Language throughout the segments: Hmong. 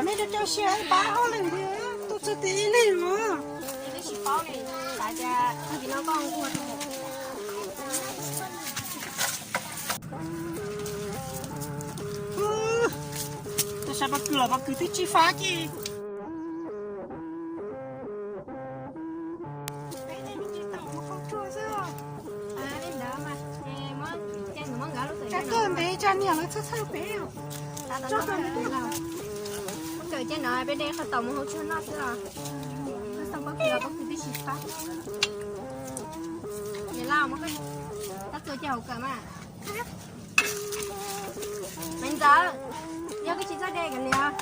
Nej rau rau siab pab ob leeg thiab, tus txog tim ib leeg os. Tsis paub li, xav tias tag kis no koj nquag rau. Tus sawv pob kws los pob kws twb tsis fab ces. Peb tej me tsis tau mus hauv tsua xwb. Li ntawd mas, ces muab, ces nkawd muab nkawd lub tawm, tsam tuaj ntev tsam niam lawv txhawj txhawj peb. Tso tau li, muab kawm ces no peb de qhov taum mus hauv tsua noj xwb os. Muab xoo pob kws los pob kws twb tsis fab. Niam laus, muab koj tab txuas cia hauv kawm mas. Me ntxawm, yog koj tsis txawj de kav liam.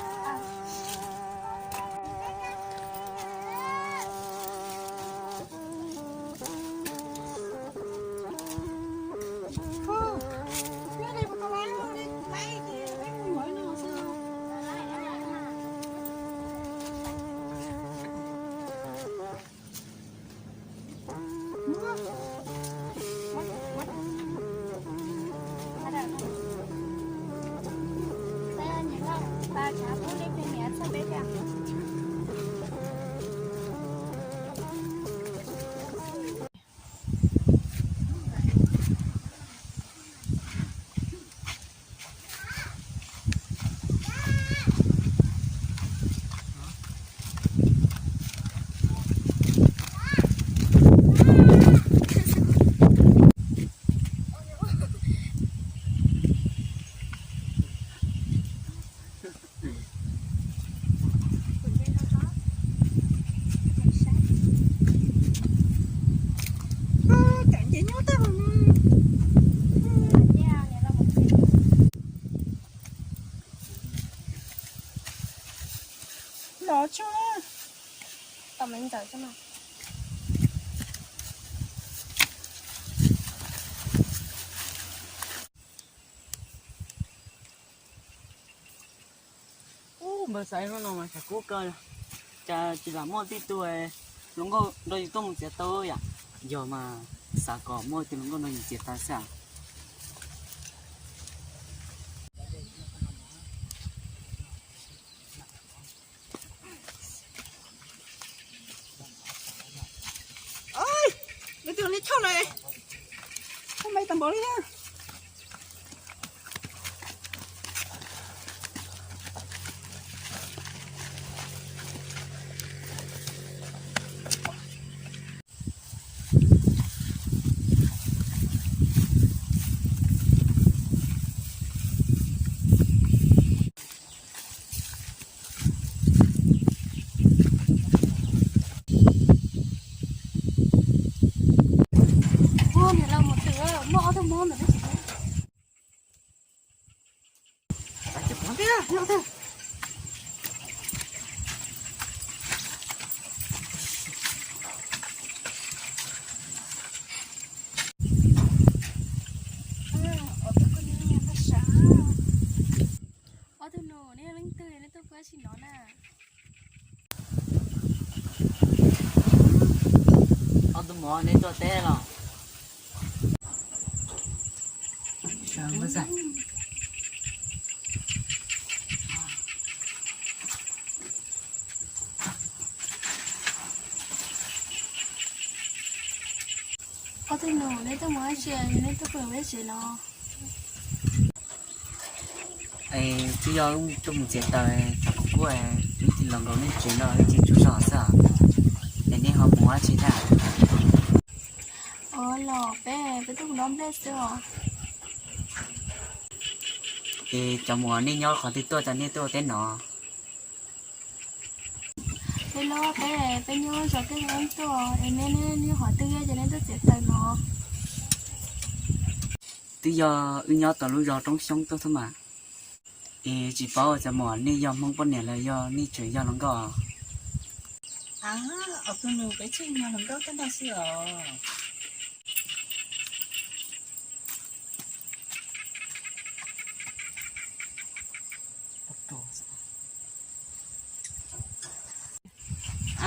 Los tso. Tau me ntxawm tso mas. Ub, npawg xaiv hnub no mas tshav kub kawg, cas tsis lam muaj tib tug hluas nkauj nrog yus tuaj mus txiav taws yom. Yog mas xav kom muaj tus hluas nkauj nrog yus txiav taws xwb. Tus li choj na, ua me tau npaum li na. Ua niam laus mus twm muaj ob tug mob ntawm no. Ob tug nus, neb leej twg, neb tuaj pw ua si no na? Ob tug mov, neb tuaj teb los? Ob tug nus, neb tuaj mus dab tsi, neb tuaj pw peb tsev no? Es twb yog wb tuaj mus txiav taws, tshav kub kub, wb thiaj los nkaum nej tsev no wb thiaj tsaug zog xwb. Es neb ho mus dab tsi thiab? Ua los peb, peb tuaj mus dob nplej xwb os. Es cov muam, nej nyob qhov twg tuaj, cov nej tuaj teb no? Peb los peb, peb nyob zos Tiaj Leeb tuaj, es neb, neb nyob qhov twg ces neb tuaj txiav taws no? Twb yog wb nyob tom lub zos Roob Xyoob tuaj thiab mas. Es tsis paub cov muam, nej yog Hmoob poj niam los yog nej tseem yog hluas nkauj? Ab, ob tug nus, peb tseem yog hluas nkauj tag nrho xwb os.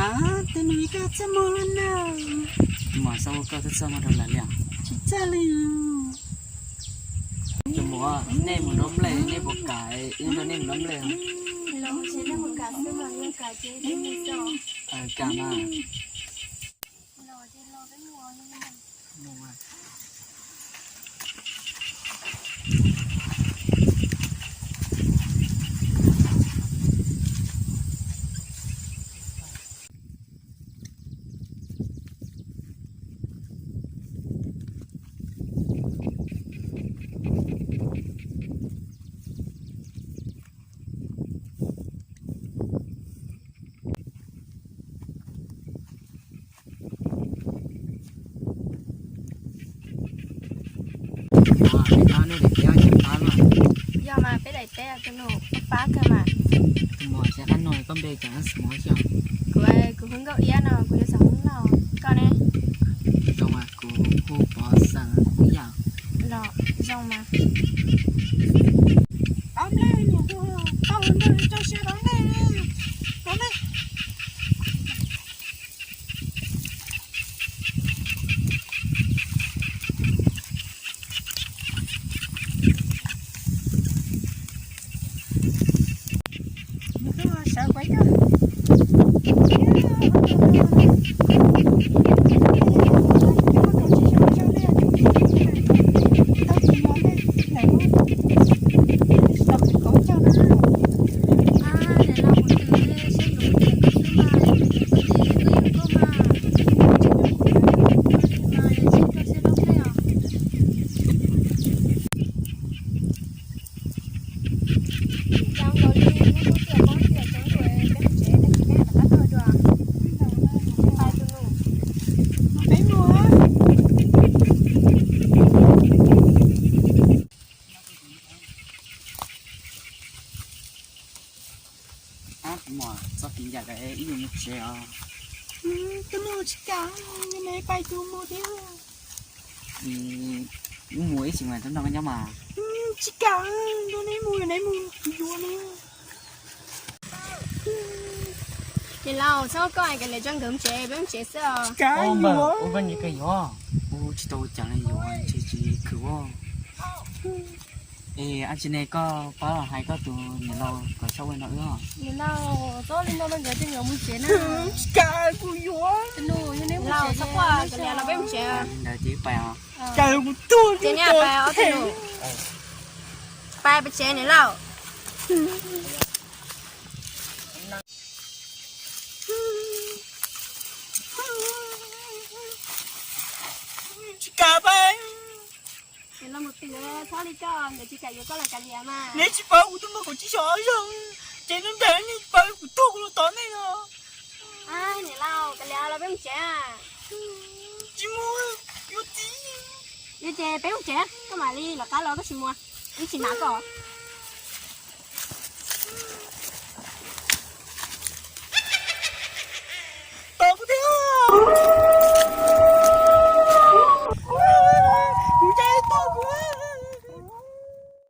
Ab, tus nus, koj txaj muag lawm na. Mas xav ua koj twb txaj muag rau lawm li os. Tsis txaj li os. Nej mus noj nplej, nej puas kam wb nrog nej mus noj nplej? Kam mas. Yog mas, peb daim teb tus nus, pab kawg mas. Tus muam, tsis qab no koj npe cas xwb mov xyov? Kuv, kuv hu Nkauj Iab no, kuv yog xeem Hmoob Lauj. Koj ne? Zoo mas, kuv hu Pov xeem Hmoob Yaj. Los zoo mas. Ab, tus muam, txoj kev yam lawm ib yam mus tsev os. Tus muam, tsis kam, neb pais tus mus thiab. Wb mus ib tsis mas tub nrog koj nyob mas. Tsis kam, nrog neb mus, neb mus yuav neb. Niam laus, txhob koj hais kiag li, tso nkawd mus tsev, peb mus tsev xwb os. Ua koj niam kawg yuav, ua tsis tau cas li yuav, tsis tsis khwv ua. Es ab tsi ne, koj pab los hais koj tus niam laus kom txhob ua no wb os. Niam laus, txhob li no, nkawd tej nkawd mus tsev na. Tsis kam, kuv yuav. Niam laus, txhob quaj, nkawd liam los peb mus tsev. Ntawd ces pais os. Ces niam pais os tus nus. Pais peb tsev niam laus. Tsis kam pais. Niam laus mus tsev, txhob li koj, nkawd tsis kam yuav koj los kav liam mas. Neb tsis paub kuv tuaj muaj kaum tsib xyoo ob zaug, ces neb ntawd neb tsis paub kuv tuag kuv los tos neb no. Niam laus, kav liam los peb mus tsev. Tsis mus, yuav txiv. Yuav ces peb mus tsev, koj mam li lawv qab los koj tsis mus, wb tsis hnav koj.